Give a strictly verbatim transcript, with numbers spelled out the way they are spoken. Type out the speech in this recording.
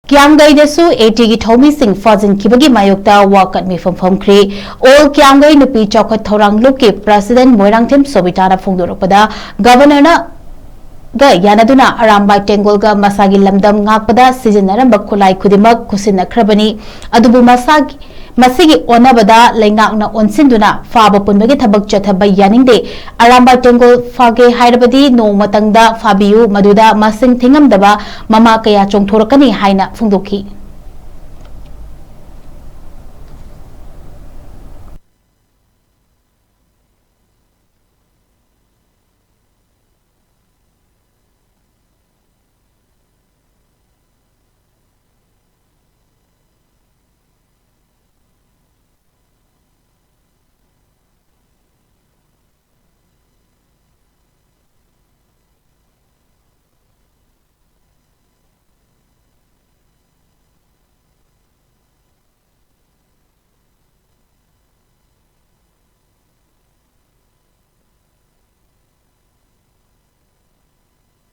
ꯀ꯭ꯌꯥꯝꯒꯩꯗꯁꯨ ꯑꯦ ꯇꯤꯒꯤ ꯊꯧꯃꯤꯁꯤꯡ ꯐꯥꯖꯤꯟꯈꯤꯕꯒꯤ ꯃꯥꯌꯣꯛꯇ ꯋꯥꯀꯠ ꯃꯤꯐꯝ ꯐꯝꯈ꯭ꯔꯤ꯫ ꯑꯣꯜ ꯀ꯭ꯌꯥꯝꯒꯩ ꯅꯨꯄꯤ ꯆꯥꯎꯈꯠ ꯊꯧꯔꯥꯡ ꯂꯨꯞꯀꯤ ꯄ꯭ꯔꯁꯤꯗꯦꯟ ꯃꯣꯏꯔꯥꯡꯊꯦꯝ ꯁꯣꯕꯤꯇꯥꯅ ꯐꯣꯡꯗꯣꯔꯛꯄꯗ, ꯒꯕꯔꯅꯔꯅ ꯒ ꯌꯥꯅꯗꯨꯅ ꯑꯔꯥꯝꯕꯥꯏ ꯇꯦꯡꯒꯣꯜꯒ ꯃꯁꯥꯒꯤ ꯂꯝꯗꯝ ꯉꯥꯛꯄꯗ ꯁꯤꯖꯤꯟꯅꯔꯝꯕ ꯈꯨꯠꯂꯥꯏ ꯈꯨꯗꯤꯡꯃꯛ ꯈꯨꯠꯁꯤꯟꯅꯈ꯭ꯔꯕꯅꯤ꯫ ꯑꯗꯨꯕꯨ ꯃꯁꯥꯒꯤ, ꯃꯁꯤꯒꯤ ꯑꯣꯟꯅꯕꯗ ꯂꯩꯉꯥꯛꯅ ꯑꯣꯟꯁꯤꯟꯗꯨꯅ ꯐꯥꯕ ꯄꯨꯟꯕꯒꯤ ꯊꯕꯛ ꯆꯠꯊꯕ ꯌꯥꯅꯤꯡꯗꯦ꯫ ꯑꯔꯥꯝꯕꯥꯏ ꯇꯦꯡꯒꯣꯜ ꯐꯥꯒꯦ ꯍꯥꯏꯔꯕꯗꯤ ꯅꯣꯡꯃꯇꯪꯗ ꯐꯥꯕꯤꯌꯨ, ꯃꯗꯨꯗ ꯃꯁꯤꯡ ꯊꯤꯉꯝꯗꯕ ꯃꯃꯥ ꯀꯌꯥ ꯆꯣꯡꯊꯣꯔꯛꯀꯅꯤ ꯍꯥꯏꯅ ꯐꯣꯡꯗꯣꯛꯈꯤ꯫